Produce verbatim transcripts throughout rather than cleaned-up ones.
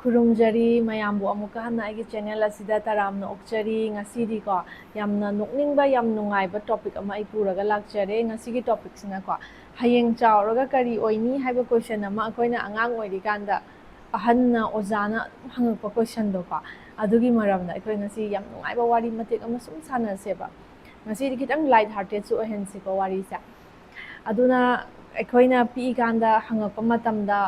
ꯈꯨꯔꯨꯝꯖꯔꯤ ꯃꯌꯥꯝꯕꯨ ꯑꯃꯨꯛꯀ ꯍꯟꯅ ꯑꯩꯒꯤ ꯆꯦꯅꯦꯜ ꯑꯁꯤꯗ ꯇꯔꯥꯝꯅ ꯑꯣꯛꯆꯔꯤ꯫ ꯉꯁꯤꯗꯤꯀꯣ, ꯌꯥꯝꯅ ꯅꯣꯛꯅꯤꯡꯕ, ꯌꯥꯝ ꯅꯨꯡꯉꯥꯏꯕ ꯇꯣꯄꯤꯛ ꯑꯃ ꯑꯩ ꯄꯨꯔꯒ ꯂꯥꯛꯆꯔꯦ꯫ ꯉꯁꯤꯒꯤ ꯇꯣꯄꯤꯛꯁꯤꯅꯀꯣ, ꯍꯌꯦꯡ ꯆꯥꯎꯔꯒ ꯀꯔꯤ ꯑꯣꯏꯅꯤ ꯍꯥꯏꯕ ꯀꯣꯏꯁꯟ ꯑꯃ ꯑꯩꯈꯣꯏꯅ ꯑꯉꯥꯡ ꯑꯣꯏꯔꯤꯀꯥꯟꯗ ꯑꯍꯟꯅ, ꯑꯣꯖꯥꯅ ꯑꯗꯨꯝ ꯍꯪꯉꯛꯄ ꯀꯣꯏꯁꯟꯗꯣꯀꯣ, ꯑꯗꯨꯒꯤ ꯃꯔꯝꯗ ꯑꯩꯈꯣꯏ ꯉꯁꯤ ꯌꯥꯝ ꯅꯨꯡꯉꯥꯏꯕ ꯋꯥꯔꯤ ꯃꯇꯦꯛ ꯑꯃ ꯁꯨꯝ ꯁꯥꯟꯅꯁꯦꯕ꯫ ꯉꯁꯤꯗꯤ ꯈꯤꯇꯪ ꯂꯥꯏꯠ ꯍꯥꯔꯇꯦꯠꯁꯨ ꯑꯣꯏꯍꯟꯁꯤꯀꯣ ꯋꯥꯔꯤꯁꯦ꯫ ꯑꯗꯨꯅ ꯑꯩꯈꯣꯏꯅ ꯄꯤꯛꯏꯀꯥꯟꯗ ꯍꯪꯉꯛꯄ ꯃꯇꯝꯗ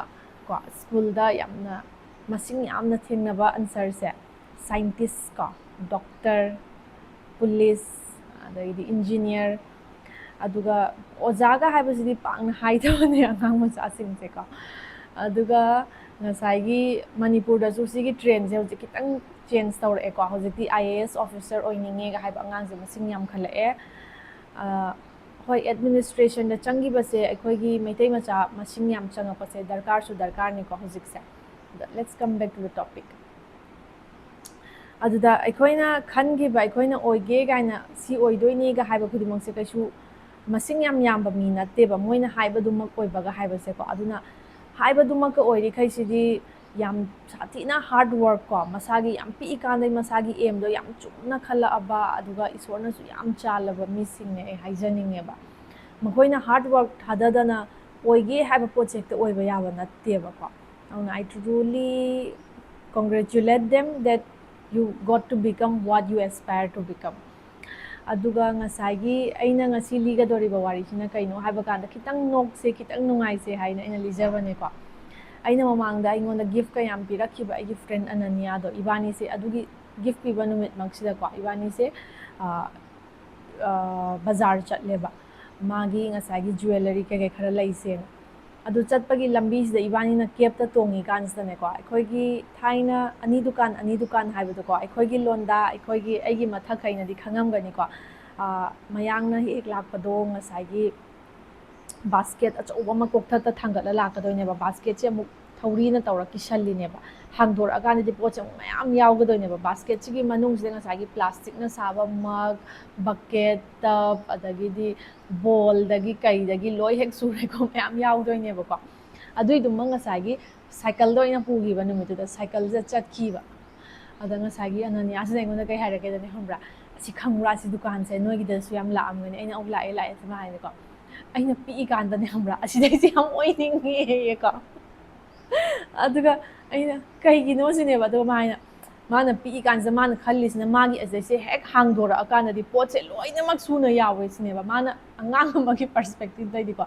ꯀꯣ, ꯁ꯭ꯀꯨꯜꯗ ꯌꯥꯝꯅ ꯃꯁꯤꯡ ꯌꯥꯝꯅ ꯊꯦꯡꯅꯕ ꯑꯟꯁꯔꯁꯦ, ꯁꯥꯏꯟꯇꯤꯁ ꯀꯣ, ꯗꯣꯛꯇꯔ, ꯄꯨꯂꯤꯁ, ꯑꯗꯩꯗꯤ ꯏꯟꯖꯤꯅꯤꯌꯔ, ꯑꯗꯨꯒ ꯑꯣꯖꯥꯒ ꯍꯥꯏꯕꯁꯤꯗꯤ ꯄꯥꯛꯅ ꯍꯥꯏꯗꯕꯅꯦ ꯑꯉꯥꯡ ꯃꯆꯥꯁꯤꯡꯁꯦꯀꯣ꯫ ꯑꯗꯨꯒ ꯉꯁꯥꯏꯒꯤ ꯃꯅꯤꯄꯨꯔꯗꯁꯨ ꯁꯤꯒꯤ ꯇ꯭ꯔꯦꯟꯁꯦ ꯍꯧꯖꯤꯛ ꯈꯤꯇꯪ ꯆꯦꯟꯖ ꯇꯧꯔꯛꯑꯦꯀꯣ꯫ ꯍꯧꯖꯤꯛꯇꯤ ꯑꯥꯏ ꯑꯦ ꯑꯦꯁ ꯑꯣꯐꯤꯁꯔ ꯑꯣꯏꯅꯤꯡꯉꯦꯒ ꯍꯥꯏꯕ ꯑꯉꯥꯡꯁꯦ ꯃꯁꯤꯡ ꯌꯥꯝꯈꯠꯂꯛꯑꯦ꯫ ꯑ, ꯍꯣꯏ, ꯑꯦꯗꯃꯤꯅꯤꯁꯇ꯭ꯔꯦꯁꯟꯗ ꯆꯪꯈꯤꯕꯁꯦ ꯑꯩꯈꯣꯏꯒꯤ ꯃꯩꯇꯩ ꯃꯆꯥ ꯃꯁꯤꯡ ꯌꯥꯝ ꯆꯪꯉꯛꯄꯁꯦ ꯗꯔꯀꯥꯔꯁꯨ ꯗꯔꯀꯥꯔꯅꯤꯀꯣ ꯍꯧꯖꯤꯛꯁꯦ꯫ ꯑꯗ let's come back to the topic. ꯑꯗꯨꯗ ꯑꯩꯈꯣꯏꯅ ꯈꯟꯈꯤꯕ, ꯑꯩꯈꯣꯏꯅ ꯑꯣꯏꯒꯦ ꯀꯥꯏꯅ ꯁꯤ ꯑꯣꯏꯗꯣꯏꯅꯦꯒ ꯍꯥꯏꯕ ꯈꯨꯗꯤꯡꯃꯛꯁꯦ ꯀꯩꯁꯨ ꯃꯁꯤꯡ ꯌꯥꯝ ꯌꯥꯝꯕ ꯃꯤ ꯅꯠꯇꯦꯕ꯫ ꯃꯣꯏꯅ ꯍꯥꯏꯕꯗꯨꯃꯛ ꯑꯣꯏꯕꯒ ꯍꯥꯏꯕꯁꯦꯀꯣ꯫ ꯑꯗꯨꯅ ꯍꯥꯏꯕꯗꯨꯃꯛꯀ ꯑꯣꯏꯔꯤꯈꯩꯁꯤꯗꯤ ꯌꯥꯝ ꯁꯥꯊꯤꯅ ꯍꯥꯔꯗ ꯋꯥꯔꯛ ꯀꯣ, ꯃꯁꯥꯒꯤ ꯌꯥꯝ ꯄꯤꯛꯏꯀꯥꯟꯗꯩ ꯃꯁꯥꯒꯤ ꯑꯦꯝꯗꯣ ꯌꯥꯝ ꯆꯨꯝꯅ ꯈꯜꯂꯛꯑꯕ, ꯑꯗꯨꯒ ꯏꯁꯣꯔꯅꯁꯨ ꯌꯥꯝ ꯆꯥꯜꯂꯕ ꯃꯤꯁꯤꯡꯅꯦ ꯑꯩ ꯍꯥꯏꯖꯅꯤꯡꯉꯦꯕ꯫ ꯃꯈꯣꯏꯅ ꯍꯥꯔꯗ ꯋꯥꯔꯛ ꯊꯥꯗꯗꯅ ꯑꯣꯏꯒꯦ ꯍꯥꯏꯕ ꯄꯣꯠꯁꯦ ꯍꯦꯛꯇ ꯑꯣꯏꯕ ꯌꯥꯕ ꯅꯠꯇꯦꯕꯀꯣ꯫ ꯑꯗꯨꯅ I truly congratulate them that you got to become what you aspire to become. ꯑꯗꯨꯒ ꯉꯁꯥꯏꯒꯤ ꯑꯩꯅ ꯉꯁꯤ ꯂꯤꯒꯗꯧꯔꯤꯕ ꯋꯥꯔꯤꯁꯤꯅ ꯀꯩꯅꯣ ꯍꯥꯏꯕ ꯀꯥꯟꯗ, ꯈꯤꯇꯪ ꯅꯣꯛꯁꯦ, ꯈꯤꯇꯪ ꯅꯨꯡꯉꯥꯏꯁꯦ ꯍꯥꯏꯅ ꯑꯩꯅ ꯂꯤꯖꯕꯅꯦꯀꯣ꯫ ꯑꯩꯅ ꯃꯃꯥꯡꯗ ꯑꯩꯉꯣꯟꯗ ꯒꯤꯐ ꯀꯌꯥꯝ ꯄꯤꯔꯛꯈꯤꯕ ꯑꯩꯒꯤ ꯐ꯭ꯔꯦꯟ ꯑꯅꯅꯤꯌꯥꯗꯣ, ꯏꯕꯥꯅꯤꯁꯦ ꯑꯗꯨꯒꯤ ꯒꯤꯐ ꯄꯤꯕ ꯅꯨꯃꯤꯠꯃꯛꯁꯤꯗꯀꯣ ꯏꯕꯥꯅꯤꯁꯦ, ꯑ, ꯑ, ꯕꯖꯥꯔ ꯆꯠꯂꯦꯕ, ꯃꯥꯒꯤ ꯉꯁꯥꯏꯒꯤ ꯖꯨꯋꯦꯂꯔꯤ ꯀꯩꯀꯩ ꯈꯔ ꯂꯩꯁꯦꯅ꯫ ꯑꯗꯨ ꯆꯠꯄꯒꯤ ꯂꯝꯕꯤꯁꯤꯗ ꯏꯕꯥꯅꯤꯅ ꯀꯦꯞꯇ ꯇꯣꯡꯉꯤ ꯀꯥꯟꯁꯤꯗꯅꯦꯀꯣ, ꯑꯩꯈꯣꯏꯒꯤ ꯊꯥꯏꯅ ꯑꯅꯤ ꯗꯨꯀꯥꯟ, ꯑꯅꯤ ꯗꯨꯀꯥꯟ ꯍꯥꯏꯕꯗꯣꯀꯣ, ꯑꯩꯈꯣꯏꯒꯤ ꯂꯣꯟꯗ, ꯑꯩꯈꯣꯏꯒꯤ, ꯑꯩꯒꯤ ꯃꯊꯛꯈꯩꯅꯗꯤ ꯈꯪꯉꯝꯒꯅꯤꯀꯣ꯫ ꯑ, ꯃꯌꯥꯡꯅ ꯍꯦꯛ ꯍꯦꯛ ꯂꯥꯛꯄꯗꯣ, ꯉꯁꯥꯏꯒꯤ ꯕꯥꯁꯀꯦꯠ ꯑꯆꯧꯕ ꯑꯃ ꯀꯣꯛꯊꯛꯇ ꯊꯥꯡꯒꯠꯂ ꯂꯥꯛꯀꯗꯣꯏꯅꯦꯕ꯫ ꯕꯥꯁꯀꯦꯠꯁꯦ ꯑꯃꯨꯛ ꯊꯧꯔꯤꯅ ꯇꯧꯔ ꯀꯤꯁꯜꯂꯤꯅꯦꯕ꯫ ꯍꯥꯡꯗꯣꯔꯛꯑꯀꯥꯟꯗꯗꯤ ꯄꯣꯠꯁꯦ ꯑꯃꯨꯛ ꯃꯌꯥꯝ ꯌꯥꯎꯒꯗꯣꯏꯅꯦꯕ꯫ ꯕꯥꯁꯀꯦꯠꯁꯤꯒꯤ ꯃꯅꯨꯡꯁꯤꯗ ꯉꯁꯥꯏꯒꯤ ꯄ꯭ꯂꯥꯁꯇꯤꯛꯅ ꯁꯥꯕ ꯃꯒ, ꯕꯛꯀꯦꯠ, ꯇꯕ, ꯑꯗꯒꯤꯗꯤ ꯕꯣꯜꯗꯒꯤ ꯀꯩꯗꯒꯤ ꯂꯣꯏ ꯍꯦꯛ ꯁꯨꯔꯦꯀꯣ, ꯃꯌꯥꯝ ꯌꯥꯎꯗꯣꯏꯅꯦꯕꯀꯣ꯫ ꯑꯗꯨꯏꯗꯨꯃ ꯉꯁꯥꯏꯒꯤ ꯁꯥꯏꯀꯜꯗ ꯑꯣꯏꯅ ꯄꯨꯈꯤꯕ ꯅꯨꯃꯤꯠꯇꯨꯗ ꯁꯥꯏꯀꯜꯁꯤꯗ ꯆꯠꯈꯤꯕ꯫ ꯑꯗ ꯉꯁꯥꯏꯒꯤ ꯑꯅꯅꯤꯌꯥꯁꯤꯅ ꯑꯩꯉꯣꯟꯗ ꯀꯩ ꯍꯥꯏꯔꯛꯀꯦꯗꯅꯦ, ꯈꯪꯕ꯭ꯔꯥ? "ꯑꯁꯤ ꯈꯪꯕ꯭ꯔꯥ? ꯑꯁꯤ ꯗꯨꯀꯥꯟꯁꯦ ꯅꯣꯏꯒꯤꯗꯁꯨ ꯌꯥꯝ ꯂꯥꯛꯑꯝꯒꯅꯤ?" ꯑꯩꯅ, "ꯑꯧ, ꯂꯥꯛꯑꯦ, ꯂꯥꯛꯑꯦ" ꯁꯨꯃꯥꯏ ꯍꯥꯏꯅꯀꯣ꯫ ꯑꯩꯅ ꯄꯤꯛꯏꯀꯥꯟꯗꯅꯦ, ꯈꯪꯕ꯭ꯔꯥ, ꯑꯁꯤꯗꯩꯁꯦ ꯌꯥꯝ ꯑꯣꯏꯅꯤꯡꯉꯦꯌꯦꯀꯣ꯫ ꯑꯗꯨꯒ ꯑꯩꯅ, "ꯀꯩꯒꯤꯅꯣ?" ꯁꯤꯅꯦꯕ꯫ ꯑꯗꯨꯒ ꯃꯥ ꯍꯥꯏꯅ, ꯃꯥꯅ ꯄꯤꯛꯏꯀꯥꯟꯁꯤꯗ ꯃꯥꯅ ꯈꯜꯂꯤꯁꯤꯅ ꯃꯥꯒꯤ ꯑꯁꯤꯗꯩꯁꯦ ꯍꯦꯛ ꯍꯥꯡꯗꯣꯔꯛꯑꯀꯥꯟꯗꯗꯤ ꯄꯣꯠꯁꯦ ꯂꯣꯏꯅꯃꯛ ꯁꯨꯅ ꯌꯥꯎꯋꯦ ꯁꯤꯅꯦꯕ꯫ ꯃꯥꯅ ꯑꯉꯥꯡ ꯑꯃꯒꯤ perspectiveꯗꯩꯗꯤꯀꯣ,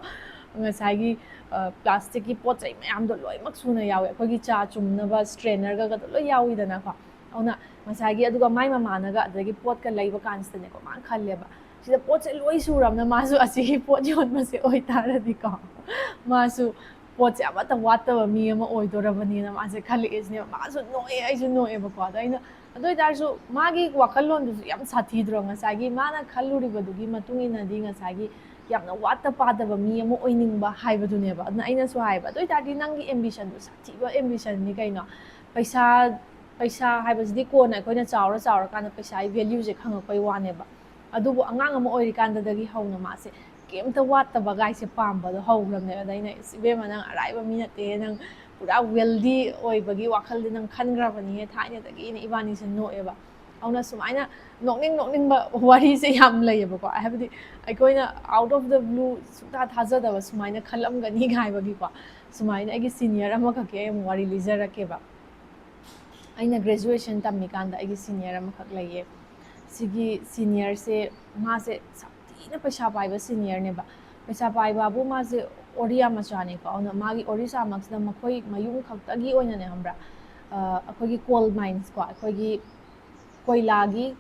ꯉꯁꯥꯏꯒꯤ, ꯑ, plasticꯀꯤ ꯄꯣꯠ ꯆꯩ ꯃꯌꯥꯝꯗꯣ ꯂꯣꯏꯅꯃꯛ ꯁꯨꯅ ꯌꯥꯎꯋꯦ꯫ ꯑꯩꯈꯣꯏꯒꯤ ꯆꯥ ꯆꯨꯝꯅꯕ strainerꯒꯗꯣ ꯂꯣꯏ ꯌꯥꯎꯋꯤꯗꯅꯀꯣ꯫ ꯑꯗꯨꯅ ꯉꯁꯥꯏꯒꯤ, ꯑꯗꯨꯒ ꯃꯥꯏ ꯃꯃꯥꯅꯒ ꯑꯗꯒꯤ ꯄꯣꯠꯀ ꯂꯩꯕ ꯀꯥꯟꯁꯤꯗꯅꯦꯀꯣ, ꯃꯥꯅ ꯈꯜꯂꯦꯕ, "ꯁꯤꯗ ꯄꯣꯠꯁꯦ ꯂꯣꯏ ꯁꯨꯔꯕꯅ ꯃꯥꯁꯨ ꯑꯁꯤꯒꯤ ꯄꯣꯠ ꯌꯣꯟꯕꯁꯦ ꯑꯣꯏꯇꯥꯔꯗꯤꯀꯣ, ꯃꯥꯁꯨ ꯄꯣꯠꯁꯦ ꯑꯃꯠꯇ ꯋꯥꯠꯇꯕ ꯃꯤ ꯑꯃ ꯑꯣꯏꯗꯣꯔꯕꯅꯤꯅ" ꯃꯥꯁꯦ ꯈꯜꯂꯛꯑꯦ ꯁꯤꯅꯦꯕ꯫ ꯃꯥꯁꯨ ꯅꯣꯛꯑꯦ, ꯑꯩꯁꯨ ꯅꯣꯛꯑꯦꯕꯀꯣ꯫ ꯑꯗꯣ ꯑꯩꯅ, ꯑꯗꯨ ꯑꯣꯏꯇꯥꯔꯁꯨ ꯃꯥꯒꯤ ꯋꯥꯈꯜꯂꯣꯟꯗꯨꯁꯨ ꯌꯥꯝ ꯁꯥꯊꯤꯗ꯭ꯔꯣ? ꯉꯁꯥꯏꯒꯤ ꯃꯥꯅ ꯈꯜꯂꯨꯔꯤꯕꯗꯨꯒꯤ ꯃꯇꯨꯡ ꯏꯟꯅꯗꯤ ꯉꯁꯥꯏꯒꯤ ꯌꯥꯝꯅ ꯋꯥꯠꯇ ꯄꯥꯗꯕ ꯃꯤ ꯑꯃ ꯑꯣꯏꯅꯤꯡꯕ ꯍꯥꯏꯕꯗꯨꯅꯦꯕ꯫ ꯑꯗꯨꯅ ꯑꯩꯅꯁꯨ ꯍꯥꯏꯕ, "ꯑꯗꯨ ꯑꯣꯏꯇꯥꯔꯗꯤ ꯅꯪꯒꯤ ambitionꯗꯨ ꯁꯥꯊꯤꯕ ambitionꯅꯤ ꯀꯩꯅꯣ꯫ ꯄꯩꯁꯥ, ꯄꯩꯁꯥ ꯍꯥꯏꯕꯁꯤꯗꯤ ꯀꯣꯟꯅ ꯑꯩꯈꯣꯏꯅ ꯆꯥꯎꯔ ꯆꯥꯎꯔꯀꯥꯟꯗ ꯄꯩꯁꯥꯒꯤ valueꯁꯦ ꯈꯪꯉꯛꯄꯩ ꯋꯥꯅꯦꯕ꯫ ꯑꯗꯨꯕꯨ ꯑꯉꯥꯡ ꯑꯃ ꯑꯣꯏꯔꯤꯀꯥꯟꯗꯗꯒꯤ ꯍꯧꯅ ꯃꯥꯁꯦ ꯀꯩꯝꯇ ꯋꯥꯠꯇꯕ ꯒꯥꯏꯁꯦ ꯄꯥꯝꯕꯗꯣ ꯍꯧꯈ꯭ꯔꯕꯅꯦꯕ"꯫ ꯑꯗ ꯑꯩꯅ, "ꯏꯁ, ꯏꯕꯦꯝꯃ, ꯅꯪ ꯑꯔꯥꯏꯕ ꯃꯤ ꯅꯠꯇꯦ, ꯅꯪ ꯄꯨꯔꯥ wealthy ꯑꯣꯏꯕꯒꯤ ꯋꯥꯈꯜꯗꯤ ꯅꯪ ꯈꯟꯈ꯭ꯔꯕꯅꯤꯍꯦ ꯊꯥꯏꯅꯗꯒꯤꯅ" ꯏꯕꯥꯅꯤꯁꯦ ꯅꯣꯛꯑꯦꯕ꯫ ꯑꯗꯨꯅ ꯁꯨꯃꯥꯏꯅ ꯅꯣꯛꯅꯤꯡ ꯅꯣꯛꯅꯤꯡꯕ ꯋꯥꯔꯤꯁꯦ ꯌꯥꯝ ꯂꯩꯌꯦꯕꯀꯣ, ꯍꯥꯏꯕꯗꯤ ꯑꯩꯈꯣꯏꯅ out of the blue ꯁꯨꯡꯊꯥ ꯊꯥꯖꯗꯕ ꯁꯨꯃꯥꯏꯅ ꯈꯜꯂꯝꯒꯅꯤ ꯍꯥꯏꯕꯒꯤꯀꯣ꯫ ꯁꯨꯃꯥꯏꯅ ꯑꯩꯒꯤ senior ꯑꯃꯈꯛꯀꯤ ꯑꯩ ꯑꯃꯨꯛ ꯋꯥꯔꯤ ꯂꯤꯖꯔꯛꯀꯦꯕ꯫ ꯑꯩꯅ graduation ꯇꯝꯃꯤꯀꯥꯟꯗ ꯑꯩꯒꯤ senior ꯑꯃꯈꯛ ꯂꯩꯌꯦ꯫ ꯁꯤꯒꯤ seniorꯁꯦ, ꯃꯥꯁꯦ ꯁꯥꯊꯤꯅ ꯄꯩꯁꯥ ꯄꯥꯏꯕ seniorꯅꯦꯕ꯫ ꯄꯩꯁꯥ ꯄꯥꯏꯕꯕꯨ, ꯃꯥꯁꯦ ꯑꯣꯔꯤꯌꯥ ꯃꯆꯥꯅꯦꯀꯣ꯫ ꯑꯗꯨꯅ ꯃꯥꯒꯤ ꯑꯣꯔꯤꯁꯥꯃꯛꯁꯤꯗ ꯃꯈꯣꯏ ꯃꯌꯨꯝ ꯈꯛꯇꯒꯤ ꯑꯣꯏꯅꯅꯦ, ꯈꯪꯕ꯭ꯔꯥ, ꯑ, ꯑꯩꯈꯣꯏꯒꯤ coal minesꯀꯣ, ꯑꯩꯈꯣꯏꯒꯤ ꯀꯣꯏꯂꯥꯒꯤ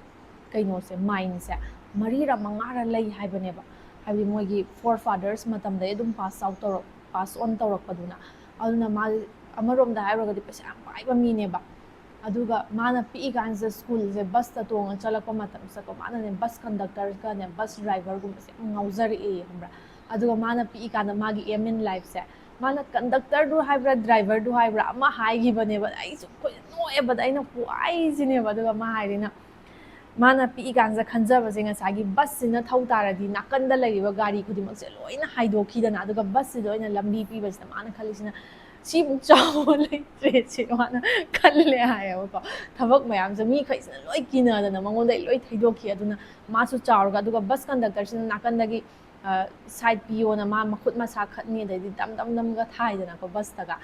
ꯀꯩꯅꯣꯁꯦ, mineꯁꯦ ꯃꯔꯤꯔ ꯃꯉꯥꯔ ꯂꯩ ꯍꯥꯏꯕꯅꯦꯕ꯫ ꯍꯥꯏꯕꯗꯤ ꯃꯣꯏꯒꯤ forefathers ꯃꯇꯝꯗꯩ ꯑꯗꯨꯝ pass out ꯇꯧꯔꯛ-, pass on ꯇꯧꯔꯛꯄꯗꯨꯅ꯫ ꯑꯗꯨꯅ ꯃꯥ ꯑꯃꯔꯣꯝꯗ ꯍꯥꯏꯔꯨꯔꯒꯗꯤ ꯄꯩꯁꯥ ꯌꯥꯝ ꯄꯥꯏꯕ ꯃꯤꯅꯦꯕ꯫ ꯑꯗꯨꯒ ꯃꯥꯅ ꯄꯤꯛꯏꯀꯥꯟꯁꯤꯗ schoolꯁꯦ busꯇ ꯇꯣꯡꯉ ꯆꯠꯂꯛꯄ ꯃꯇꯝꯁꯤꯗꯀꯣ, ꯃꯥꯅꯅꯦ bus conductorꯒꯅꯦ bus driverꯒꯨꯝꯕꯁꯦ ꯌꯥꯝ ꯉꯥꯎꯖꯔꯛꯑꯦ, ꯈꯪꯕ꯭ꯔꯥ? ꯑꯗꯨꯒ ꯃꯥꯅ ꯄꯤꯛꯏꯀꯥꯟꯗ ꯃꯥꯒꯤ aim in lifeꯁꯦ, ꯃꯥꯅ conductorꯗꯨ ꯍꯥꯏꯕ꯭ꯔꯥ driverꯗꯨ ꯍꯥꯏꯕ꯭ꯔꯥ ꯑꯃ ꯍꯥꯏꯈꯤꯕꯅꯦꯕ꯫ ꯑꯩꯁꯨ ꯑꯩꯈꯣꯏꯅ ꯅꯣꯛꯑꯦꯕꯗ, ꯑꯩꯅ ꯈꯨꯍꯥꯏꯁꯤꯅꯦꯕ꯫ ꯑꯗꯨꯒ ꯃꯥ ꯍꯥꯏꯔꯤꯅ, ꯃꯥꯅ ꯄꯤꯛꯏꯀꯥꯟꯁꯤꯗ ꯈꯟꯖꯕꯁꯦ, ꯉꯁꯥꯏꯒꯤ busꯁꯤꯅ ꯊꯧ ꯇꯥꯔꯗꯤ ꯅꯥꯀꯟꯗ ꯂꯩꯔꯤꯕ ꯒꯥꯔꯤ ꯈꯨꯗꯤꯡꯃꯛꯁꯦ ꯂꯣꯏꯅ ꯍꯥꯏꯗꯣꯛꯈꯤꯗꯅ, ꯑꯗꯨꯒ busꯁꯤꯗ ꯑꯣꯏꯅ ꯂꯝꯕꯤ ꯄꯤꯕꯁꯤꯗ ꯃꯥꯅ ꯈꯜꯂꯤꯁꯤꯅ, ꯁꯤꯃꯨꯛ ꯆꯥꯎꯕ ꯂꯩꯇ꯭ꯔꯦ ꯁꯤ ꯃꯥꯅ ꯈꯜꯂꯦ ꯍꯥꯏꯌꯦꯕꯀꯣ꯫ ꯊꯕꯛ ꯃꯌꯥꯝꯁꯦ ꯃꯤꯈꯩꯁꯤꯅ ꯂꯣꯏ ꯀꯤꯅꯗꯅ ꯃꯉꯣꯟꯗ ꯂꯣꯏ ꯊꯩꯗꯣꯛꯈꯤ꯫ ꯑꯗꯨꯅ ꯃꯥꯁꯨ ꯆꯥꯎꯔꯒ, ꯑꯗꯨꯒ ꯕꯁ ꯀꯟꯗꯛꯇꯔꯁꯤꯅ ꯅꯥꯀꯟꯗꯒꯤ ꯁꯥꯏꯠ ꯄꯤꯌꯣꯅ ꯃꯥ ꯃꯈꯨꯠ ꯃꯁꯥ ꯈꯠꯅꯤ, ꯑꯗꯩꯗꯤ ꯗꯝ ꯗꯝ ꯗꯝꯒ ꯊꯥꯏꯗꯅꯀꯣ ꯕꯁꯇꯒ꯫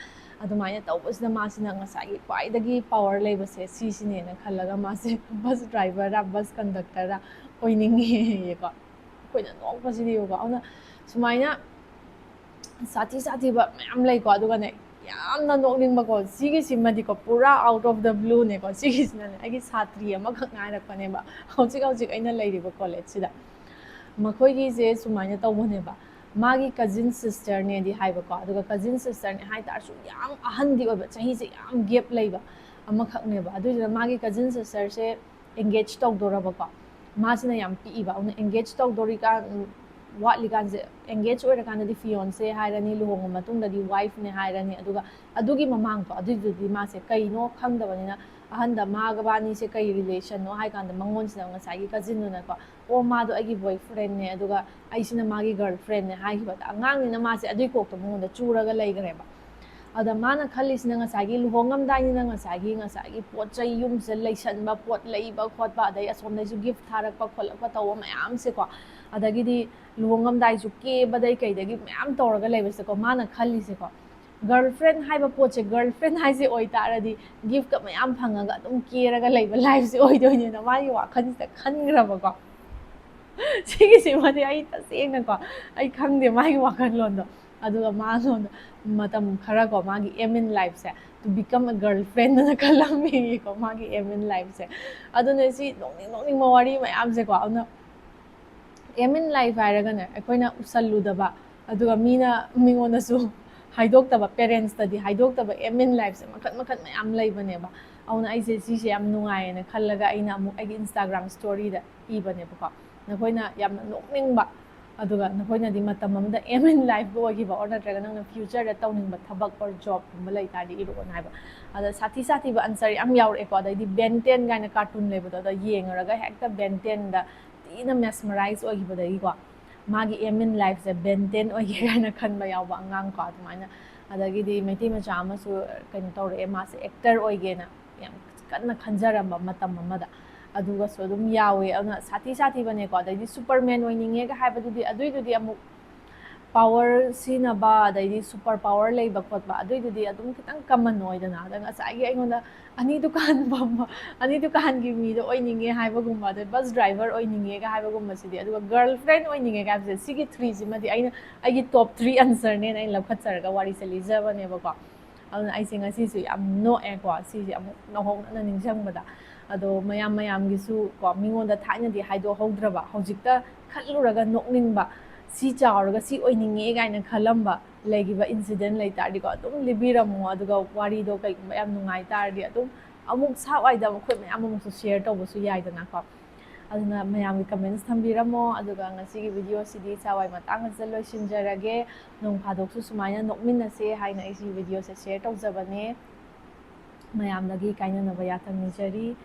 ꯑꯗꯨꯃꯥꯏꯅ ꯇꯧꯕꯁꯤꯗ ꯃꯥꯁꯤꯅ ꯉꯁꯥꯏꯒꯤ ꯈ꯭ꯋꯥꯏꯗꯒꯤ ꯄꯋꯥꯔ ꯂꯩꯕꯁꯦ ꯁꯤꯁꯤꯅꯦꯅ ꯈꯜꯂꯒ ꯃꯥꯁꯦ ꯕꯁ ꯗ꯭ꯔꯥꯏꯚꯔꯔ ꯕꯁ ꯀꯟꯗꯛꯇꯔꯔ ꯑꯣꯏꯅꯤꯡꯉꯦꯌꯦꯀꯣ꯫ ꯑꯩꯈꯣꯏꯅ ꯅꯣꯛꯄꯁꯤꯗꯤꯕꯀꯣ꯫ ꯑꯗꯨꯅ ꯁꯨꯃꯥꯏꯅ ꯁꯥꯊꯤ ꯁꯥꯊꯤꯕ ꯃꯌꯥꯝ ꯂꯩꯀꯣ꯫ ꯑꯗꯨꯒꯅꯦ, ꯌꯥꯝꯅ ꯅꯣꯛꯅꯤꯡꯕꯀꯣ, ꯁꯤꯒꯤꯁꯤꯃꯗꯤꯀꯣ ꯄꯨꯔꯥ out of the blue ꯅꯦꯀꯣ꯫ ꯁꯤꯒꯤꯁꯤꯅꯅꯦ ꯑꯩꯒꯤ ꯁꯥꯇ꯭ꯔꯤ ꯑꯃꯈꯛ ꯉꯥꯏꯔꯛꯄꯅꯦꯕ ꯍꯧꯖꯤꯛ ꯍꯧꯖꯤꯛ ꯑꯩꯅ ꯂꯩꯔꯤꯕ ꯀꯣꯂꯦꯖꯁꯤꯗ꯫ ꯃꯈꯣꯏꯒꯤꯁꯦ ꯁꯨꯃꯥꯏꯅ ꯇꯧꯕꯅꯦꯕ, ꯃꯥꯒꯤ ꯀꯖꯤꯟ ꯁꯤꯁꯇꯔꯅꯦꯗꯤ ꯍꯥꯏꯕꯀꯣ꯫ ꯑꯗꯨꯒ ꯀꯖꯤꯟ ꯁꯤꯁꯇꯔꯅꯦ ꯍꯥꯏ ꯇꯥꯔꯁꯨ ꯌꯥꯝ ꯑꯍꯟꯗꯤ ꯑꯣꯏꯕ, ꯆꯍꯤꯁꯦ ꯌꯥꯝ ꯒꯦꯞ ꯂꯩꯕ ꯑꯃꯈꯛꯅꯦꯕ꯫ ꯑꯗꯨꯏꯗꯨꯅ ꯃꯥꯒꯤ ꯀꯖꯤꯟ ꯁꯤꯁꯇꯔꯁꯦ ꯑꯦꯡꯒꯦꯖ ꯇꯧꯗꯣꯔꯕꯀꯣ꯫ ꯃꯥꯁꯤꯅ ꯌꯥꯝ ꯄꯤꯛꯏꯕ꯫ ꯑꯗꯨꯅ ꯑꯦꯡꯒꯦꯖ ꯇꯧꯗꯣꯔꯤꯀꯥꯟ, ꯋꯥꯠꯂꯤꯀꯥꯟꯁꯦ, ꯑꯦꯡꯒꯦꯖ ꯑꯣꯏꯔꯀꯥꯟꯗꯗꯤ ꯐꯤꯌꯣꯟꯁꯦ ꯍꯥꯏꯔꯅꯤ, ꯂꯨꯍꯣꯡꯉ ꯃꯇꯨꯡꯗꯗꯤ ꯋꯥꯏꯐꯅꯦ ꯍꯥꯏꯔꯅꯤ꯫ ꯑꯗꯨꯒ ꯑꯗꯨꯒꯤ ꯃꯃꯥꯡꯗꯣ, ꯑꯗꯨꯏꯗꯨꯗꯤ ꯃꯥꯁꯦ ꯀꯩꯅꯣ ꯈꯪꯗꯕꯅꯤꯅ, ꯑꯍꯟꯗ ꯃꯥꯒꯕꯥꯅꯤꯁꯦ ꯀꯩ ꯔꯤꯂꯦꯁꯟꯅꯣ ꯍꯥꯏ ꯀꯥꯟꯗ ꯃꯉꯣꯟꯁꯤꯗ ꯉꯁꯥꯏꯒꯤ ꯀꯖꯤꯟꯗꯨꯅꯀꯣ, "ꯑꯣ, ꯃꯥꯗꯣ ꯑꯩꯒꯤ ꯕꯣꯏ ꯐ꯭ꯔꯦꯟꯅꯦ, ꯑꯗꯨꯒ ꯑꯩꯁꯤꯅ ꯃꯥꯒꯤ ꯒꯔꯜ ꯐ꯭ꯔꯦꯟꯅꯦ" ꯍꯥꯏꯈꯤꯕꯗ, ꯑꯉꯥꯡꯅꯤꯅ ꯃꯥꯁꯦ ꯑꯗꯨꯏ ꯀꯣꯛꯇꯣ ꯃꯉꯣꯟꯗ ꯆꯨꯔꯒ ꯂꯩꯈ꯭ꯔꯦꯕ꯫ ꯑꯗ ꯃꯥꯅ ꯈꯜꯂꯤꯁꯤꯅ ꯉꯁꯥꯏꯒꯤ ꯂꯨꯍꯣꯡꯉꯝꯗꯥꯏꯅꯤꯅ ꯉꯁꯥꯏꯒꯤ, ꯉꯁꯥꯏꯒꯤ ꯄꯣꯠ ꯆꯩ ꯌꯨꯝꯁꯤꯗ ꯂꯩꯁꯟꯕ, ꯄꯣꯠ ꯂꯩꯕ ꯈꯣꯠꯄ, ꯑꯗꯩ ꯑꯁꯣꯝꯗꯩꯁꯨ ꯒꯤꯐ ꯊꯥꯔꯛꯄ ꯈꯣꯠꯂꯛꯄ ꯇꯧꯕ ꯃꯌꯥꯝꯁꯦꯀꯣ, ꯑꯗꯒꯤꯗꯤ ꯂꯨꯍꯣꯡꯉꯝꯗꯥꯏꯁꯨ ꯀꯦꯕꯗꯩ ꯀꯩꯗꯒꯤ ꯃꯌꯥꯝ ꯇꯧꯔꯒ ꯂꯩꯕꯁꯦꯀꯣ, ꯃꯥꯅ ꯈꯜꯂꯤꯁꯦꯀꯣ, ꯒꯔꯜ ꯐ꯭ꯔꯦꯟ ꯍꯥꯏꯕ ꯄꯣꯠꯁꯦ, ꯒꯔꯜ ꯐ꯭ꯔꯦꯟ ꯍꯥꯏꯁꯦ ꯑꯣꯏꯇꯥꯔꯗꯤ ꯒꯤꯐꯀ ꯃꯌꯥꯝ ꯐꯪꯉꯒ ꯑꯗꯨꯝ ꯀꯦꯔꯒ ꯂꯩꯕ ꯂꯥꯏꯐꯁꯦ ꯑꯣꯏꯗꯣꯏꯅꯦꯅ ꯃꯥꯒꯤ ꯋꯥꯈꯜꯁꯤꯗ ꯈꯟꯈ꯭ꯔꯕꯀꯣ꯫ ꯁꯤꯒꯤꯁꯤꯃꯗꯤ ꯑꯩ ꯇꯁꯦꯡꯅꯀꯣ, ꯑꯩ ꯈꯪꯗꯦ ꯃꯥꯒꯤ ꯋꯥꯈꯜꯂꯣꯟꯗꯣ꯫ ꯑꯗꯨꯒ ꯃꯥꯉꯣꯟꯗ ꯃꯇꯝ ꯈꯔꯀꯣ, ꯃꯥꯒꯤ aim in lifeꯁꯦ to become a girlfriend ꯑꯅ ꯈꯜꯂꯝꯃꯦꯌꯦꯀꯣ, ꯃꯥꯒꯤ aim in lifeꯁꯦ꯫ ꯑꯗꯨꯅ ꯁꯤ ꯅꯣꯛꯅꯤꯡ ꯅꯣꯛꯅꯤꯡꯕ ꯋꯥꯔꯤ ꯃꯌꯥꯝꯁꯦꯀꯣ꯫ ꯑꯗꯨꯅ aim in life ꯍꯥꯏꯔꯒꯅꯦ, ꯑꯩꯈꯣꯏꯅ ꯎꯁꯜꯂꯨꯗꯕ, ꯑꯗꯨꯒ ꯃꯤꯅ, ꯃꯤꯉꯣꯟꯗꯁꯨ ꯍꯥꯏꯗꯣꯛꯇꯕ, ꯄꯦꯔꯦꯟꯁꯇꯗꯤ ꯍꯥꯏꯗꯣꯛꯇꯕ aim in lifeꯁꯦ ꯃꯈꯜ ꯃꯈꯜ ꯃꯌꯥꯝ ꯂꯩꯕꯅꯦꯕ꯫ ꯑꯗꯨꯅ ꯑꯩꯁꯦ ꯁꯤꯁꯦ ꯌꯥꯝ ꯅꯨꯡꯉꯥꯏꯌꯦꯅ ꯈꯜꯂꯒ ꯑꯩꯅ ꯑꯃꯨꯛ ꯑꯩꯒꯤ Instagram storyꯗ ꯏꯕꯅꯦꯕꯀꯣ꯫ ꯅꯈꯣꯏꯅ ꯌꯥꯝꯅ ꯅꯣꯛꯅꯤꯡꯕ, ꯑꯗꯨꯒ ꯅꯈꯣꯏꯅꯗꯤ ꯃꯇꯝ ꯑꯃꯗ aim in lifeꯀ ꯑꯣꯏꯈꯤꯕ, or ꯅꯠꯇ꯭ꯔꯒ ꯅꯪꯅ futureꯗ ꯇꯧꯅꯤꯡꯕ ꯊꯕꯛ or jobꯀꯨꯝꯕ ꯂꯩ ꯇꯥꯔꯗꯤ ꯏꯔꯛꯑꯣꯅ ꯍꯥꯏꯕ꯫ ꯑꯗ ꯁꯥꯊꯤ ꯁꯥꯊꯤꯕ answer ꯌꯥꯝ ꯌꯥꯎꯔꯛꯑꯦꯀꯣ꯫ ꯑꯗꯩꯗꯤ Ben ten ꯀꯥꯏꯅ cartoon ꯂꯩꯕꯗꯣ, ꯑꯗ ꯌꯦꯡꯉꯨꯔꯒ ꯍꯦꯛꯇ Ben tenꯗ ꯊꯤꯅ mesmerize ꯑꯣꯏꯈꯤꯕꯗꯒꯤꯀꯣ, ꯃꯥꯒꯤ aim in lifeꯁꯦ Ben ten ꯑꯣꯏꯒꯦ ꯀꯥꯏꯅ ꯈꯟꯕ ꯌꯥꯎꯕ ꯑꯉꯥꯡꯀꯣ꯫ ꯑꯗꯨꯃꯥꯏꯅ ꯑꯗꯒꯤꯗꯤ ꯃꯩꯇꯩ ꯃꯆꯥ ꯑꯃꯁꯨ ꯀꯩꯅꯣ ꯇꯧꯔꯛꯑꯦ, ꯃꯥꯁꯦ ꯑꯦꯛꯇꯔ ꯑꯣꯏꯒꯦꯅ ꯌꯥꯝ ꯀꯟꯅ ꯈꯟꯖꯔꯝꯕ ꯃꯇꯝ ꯑꯃꯗ, ꯑꯗꯨꯒꯁꯨ ꯑꯗꯨꯝ ꯌꯥꯎꯋꯦ꯫ ꯑꯗꯨꯅ ꯁꯥꯊꯤ ꯁꯥꯊꯤꯕꯅꯦꯀꯣ꯫ ꯑꯗꯩꯗꯤ ꯁꯨꯄꯔꯃꯦꯟ ꯑꯣꯏꯅꯤꯡꯉꯦꯒ ꯍꯥꯏꯕꯗꯨꯗꯤ, ꯑꯗꯨꯏꯗꯨꯗꯤ ꯑꯃꯨꯛ ꯄꯥꯋꯔ ꯁꯤꯖꯤꯟꯅꯕ, ꯑꯗꯩꯗꯤ ꯁꯨꯄꯔ ꯄꯥꯋꯔ ꯂꯩꯕ ꯈꯣꯠꯄ, ꯑꯗꯨꯏꯗꯨꯗꯤ ꯑꯗꯨꯝ ꯈꯤꯇꯪ ꯀꯃꯟ ꯑꯣꯏꯗꯅ꯫ ꯑꯗ ꯉꯁꯥꯏꯒꯤ ꯑꯩꯉꯣꯟꯗ ꯑꯅꯤ ꯗꯨꯀꯥꯟ ꯐꯝꯕ, ꯑꯅꯤ ꯗꯨꯀꯥꯟꯒꯤ ꯃꯤꯗꯣ ꯑꯣꯏꯅꯤꯡꯉꯦ ꯍꯥꯏꯕꯒꯨꯝꯕ, ꯑꯗꯩ ꯕꯁ ꯗ꯭ꯔꯥꯏꯚꯔ ꯑꯣꯏꯅꯤꯡꯉꯦꯒ ꯍꯥꯏꯕꯒꯨꯝꯕꯁꯤꯗꯤ, ꯑꯗꯨꯒ ꯒꯔꯜ ꯐ꯭ꯔꯦꯟ ꯑꯣꯏꯅꯤꯡꯉꯦꯒ ꯍꯥꯏꯕꯁꯦ, ꯁꯤꯒꯤ ꯊ꯭ꯔꯤꯁꯤꯃꯗꯤ ꯑꯩꯅ ꯑꯩꯒꯤ ꯇꯣꯞ ꯊ꯭ꯔꯤ ꯑꯟꯁꯔꯅꯦꯅ ꯑꯩꯅ ꯂꯧꯈꯠꯆꯔꯒ ꯋꯥꯔꯤꯁꯦ ꯂꯤꯖꯕꯅꯦꯕꯀꯣ꯫ ꯑꯗꯨꯅ ꯑꯩꯁꯦ ꯉꯁꯤꯁꯨ ꯌꯥꯝ ꯅꯣꯛꯑꯦꯀꯣ, ꯁꯤꯁꯦ ꯑꯃꯨꯛ ꯅꯧꯍꯧꯅꯅ ꯅꯤꯡꯁꯤꯡꯕꯗ꯫ ꯑꯗꯣ ꯃꯌꯥꯝ ꯃꯌꯥꯝꯒꯤꯁꯨ ꯀꯣ, ꯃꯤꯉꯣꯟꯗ ꯊꯥꯏꯅꯗꯤ ꯍꯥꯏꯗꯣꯛꯍꯧꯗ꯭ꯔꯕ, ꯍꯧꯖꯤꯛꯇ ꯈꯜꯂꯨꯔꯒ ꯅꯣꯛꯅꯤꯡꯕ, ꯁꯤ ꯆꯥꯎꯔꯒ ꯁꯤ ꯑꯣꯏꯅꯤꯡꯉꯦ ꯀꯥꯏꯅ ꯈꯜꯂꯝꯕ ꯂꯩꯈꯤꯕ ꯏꯟꯁꯤꯗꯦꯟ ꯂꯩ ꯇꯥꯔꯗꯤꯀꯣ, ꯑꯗꯨꯝ ꯂꯤꯕꯤꯔꯝꯃꯣ꯫ ꯑꯗꯨꯒ ꯋꯥꯔꯤꯗꯣ ꯀꯩꯒꯨꯝꯕ ꯌꯥꯝ ꯅꯨꯡꯉꯥꯏ ꯇꯥꯔꯗꯤ, ꯑꯗꯨꯝ ꯑꯃꯨꯛ ꯁꯥ ꯋꯥꯏꯗ ꯑꯩꯈꯣꯏ ꯃꯌꯥꯝ ꯑꯃꯨꯛꯁꯨ ꯁꯤꯌꯔ ꯇꯧꯕꯁꯨ ꯌꯥꯏꯗꯅꯀꯣ꯫ ꯑꯗꯨꯅ ꯃꯌꯥꯝꯒꯤ ꯀꯃꯦꯟꯁ ꯊꯝꯕꯤꯔꯝꯃꯣ꯫ ꯑꯗꯨꯒ ꯉꯁꯤꯒꯤ ꯚꯤꯗꯤꯑꯣꯁꯤꯗꯤ ꯁꯥ ꯋꯥꯏ ꯃꯇꯥꯡ ꯑꯁꯤꯗ ꯂꯣꯏꯁꯤꯟꯖꯔꯒꯦ꯫ ꯅꯣꯡ ꯐꯥꯗꯣꯛꯁꯨ ꯁꯨꯃꯥꯏꯅ ꯅꯣꯛꯃꯤꯟꯅꯁꯦ ꯍꯥꯏꯅ ꯑꯩꯁꯤ ꯚꯤꯗꯤꯑꯣꯁꯦ ꯁꯤꯌꯔ ꯇꯧꯖꯕꯅꯦ꯫ ꯃꯌꯥꯝꯗꯒꯤ ꯀꯥꯏꯅꯅꯕ ꯌꯥꯊꯪ ꯅꯤꯖꯔꯤ꯫